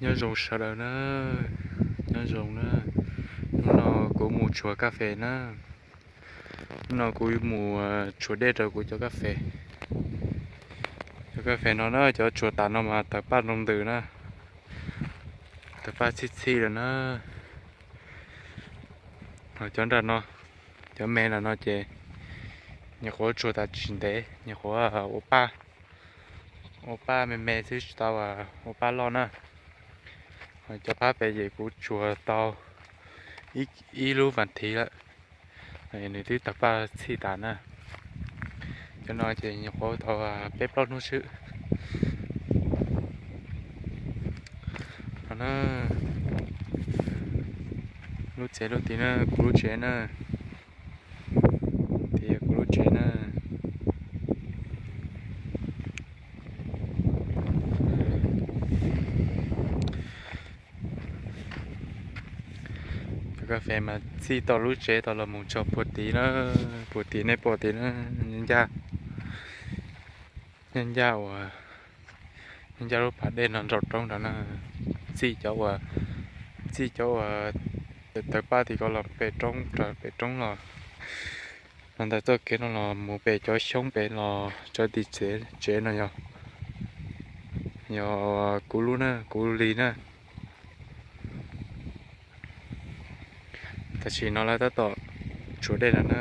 Nyob zoo sawv daws na, nyob zoo na. Hnub no kuv mus tshuav kas fes na. Hnub no kuv mus tshuav dej rau kuv cov kas fes. Cov kas fes no na, cov tshuav tas no mas tawg paj nroo ntws na, tawg paj txhij txhij lawm na. Cov nram no, cov me nram no ces nyuam qhuav tshuav tas tsis ntev, nyuam qhuav ua paj, ua paj me me xwb tsis tau ua paj loj na. Cov phab pem ces kuv tshuav tau ib lub vas thiv lawm, nws twb tawg paj txhij tas na. Cov no ces nyuam qhuav tau peb plaub hnub xwb. No na, lub tsev lub tid na, kuv lub tsev na, tid kuv lub tsev na. Cov kas fes mas txij tau lub tsev tau los mus txog puag tid na, puag tid nej pom tid na, ncaj, ncaj ncaj uas, ncaj lub pas dej no nraum roob nrad na, txij cov uas, txij cov uas tawg paj tim ko los pem roob, raws pem roob los, los ntawm txoj kev no los mus pem cov xyoob pem los txog tim tsev no yog, yog kuv lub na, kuv li na. Tam sim no lawv tab tom tshuav dej no na.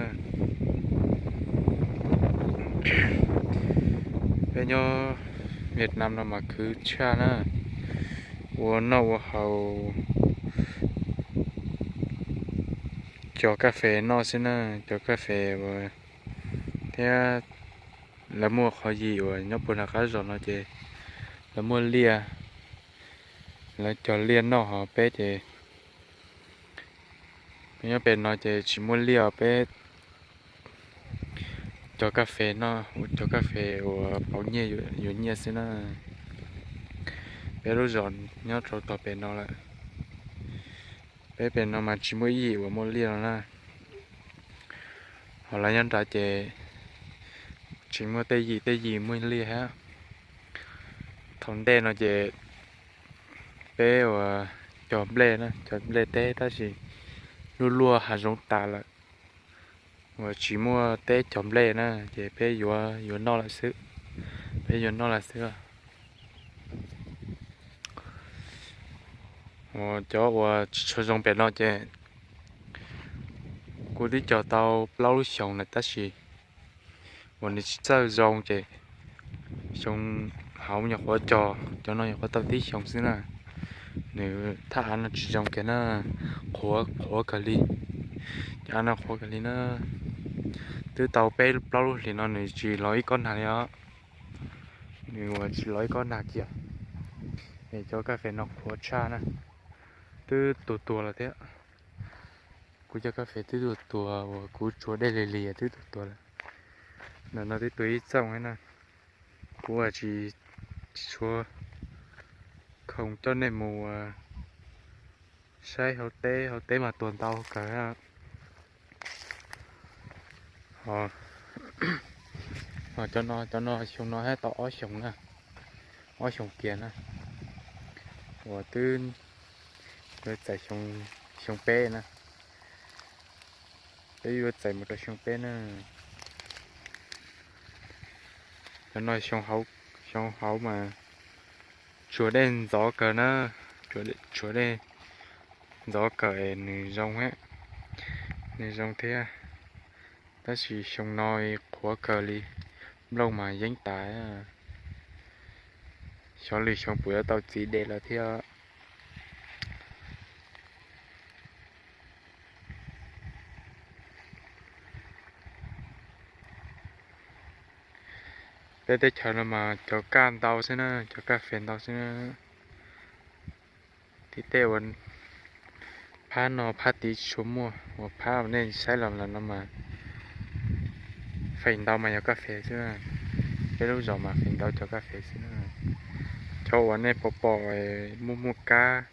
Peb nyob Vietnam no mas khwv tshaj na, ua noj ua haus cog kas fes noj xwb na, cog kas fes uas, thiab lawv muaj qhov yim uas nyob puag nram qab zos no ces lawv muaj liaj, lawv cog liaj noj, ho peb ces peb nyob pem no ces tsis muaj liaj, peb cog kas fes noj, cog kas fes uas pauv nyiaj yuav nyiaj xwb na. Peb lub zos nyob rau tog pem no lawm. Peb pem no mas tsis muaj ib yim uas muaj liaj no na. Ho lawv nyob nrad ces tsis muaj tej yim, tej yim muaj liaj thiab. Thaum ntej no ces peb uas cog nplej na, cog nplej teb tab sis luaj luaj hav zoov tas lawm, uas tsis muaj teb cog nplej na, ces peb yuav, yuav noj lawm xwb, peb yuav noj lawm xwb. Cov uas tsis tshua zoo pem no ces kuv twb cog tau plaub lub xyoos lawm tab sis uas nws tsis txawj zoo ces xyoo hauv nyuam qhuav cog, cov no nyuam qhuav tau tib xyoos xwb na, nws thaj av no tsis zoo kiag na, qhuav, qhuav kawg li, cov av no qhuav kawg li na. Twb tau peb plaub lub hlis no nws tsis los ib kob nag li os, nws uas tsis los ib kob nag kiag, es cov kas fes no qhuav tshaj na, twb tuag tuag lawm thiab. Kuv cov kas fes twb tuag tuag uas kuv tshuav dej lig lig twb tuag tuag lawm. Ntawm no twb tuag ib txooj na. Kuv tsis, tsis tshua khoom coj nej mus saib hauv teb, hauv teb mas tuag ntau kawg. Ho cov no, cov no xyoo no hab tau ob xyoos na, ob xyoos kiag na, uas twb yuav txais xyoo peb na, twb yuav txais mus rau xyoo peb na. Cov no xyoo hauv mas tshuav dej ntxov kawg na, tshuav dej ntxov kawg es nws zoo, nws zoo thiab. Tab sis xyoo no qhuav kawg li, nplooj mas yeeb tas. Xyov lwm xyoo puas yuav tau txiv dej lawm thiab. Peb teb chaws no mas cov kaj ntau xwb na, cov kaj fes ntau xwb na. Tim tej uas phab no phab tid tsis tshua muaj, uas phab uas nej saib los no mas feem ntau mas yog kaj fes xwb. Peb lub zos mas feem ntau cov kaj fes xwb na. Cov uas nej pom pom muaj muaj kab,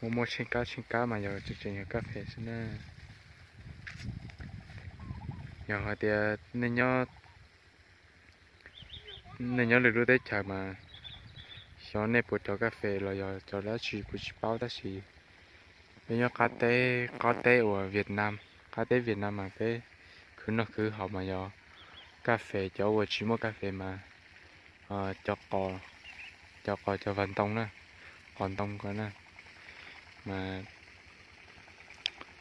muaj muaj tsheej kab tsheej kab mas yog tseem tseem yog kaj fes xwb na. Yog hais tias nej nyob lwm lub teb chaws mas Xyov nej puas cov kas fes los yog cov dab tsi kuv tsis paub tab sis peb nyob qab teb, qab teb uas Vietnam, qab teb Vietnam mas peb khwv noj khwv haus mas yog kas fes, cov uas tsis muaj kas fes mas cov qos, cov qos cov vaj ntoo na, qos ntoo ko na, mas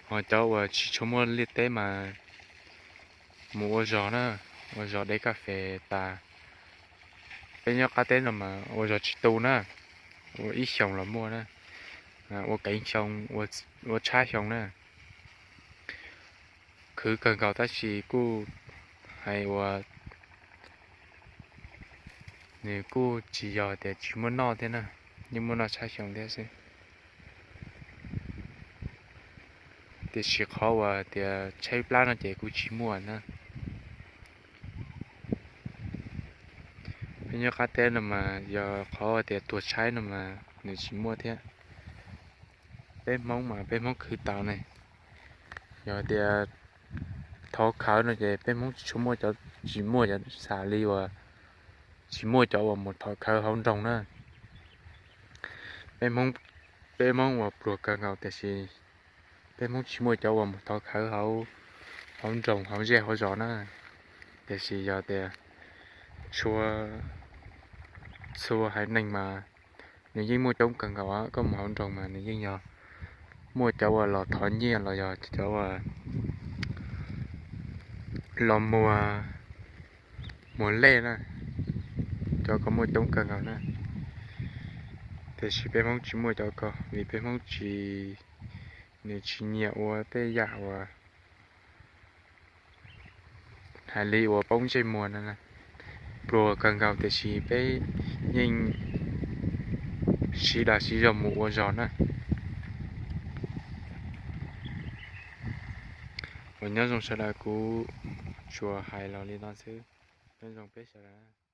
ho cov uas tsis tshua muaj liaj teb mas mus ua zog na, ua zog de kas fes tas. Peb nyob qab teb no mas ua zog tsis tu na, ua ib xyoos los muaj na, ua kev xyoo, ua tshab xyoo na. Khwv kawg nkaus tab sis kuj hais uas nws kuj tsis yog tias tsis muaj noj thiab na, yeej muaj noj tshab xyoo thiab xwb. Tiam sis qhov uas tias tshaib plab no ces kuj tsis muaj na. Peb nyob qab teb no mas yog qhov tias tuag tshaib no mas nws tsis muaj thiab. Peb Hmoob mas peb Hmoob khwv tau ne. Yog tias thov khawv no ces peb Hmoob tsis tshua muaj cov, tsis muaj cov, xav li uas tsis muaj cov uas mus thov khawv hauv nroog na. Peb Hmoob, peb Hmoob uas pluag kawg nkaus tiam sis peb Hmoob tsis muaj cov uas mus thov khawv hauv nroog hauv zej hauv zos na. Tiam sis yog tias txhua, txhua haiv neeg mas nws yeej muaj coob kawg nkaus, koj mus hauv nroog mas nws yeej yog muaj cov uas los thov nyiaj los yog cov uas los muag, muag lej na, cov ko muaj coob kawg nkaus na. Tiam sis peb Hmoob tsis muaj cov ko vim peb Hmoob tsis, nws tsis nyiam ua tej yam uas hais li uas poob ntsej muag no na. Pluag kawg nkaus tiam sis peb yeej siv dag siv zog mus ua zog na. Uas nyob zoo sawv daws, kuv tsuas hais los li no xwb. Nyob zoo peb sawv daws.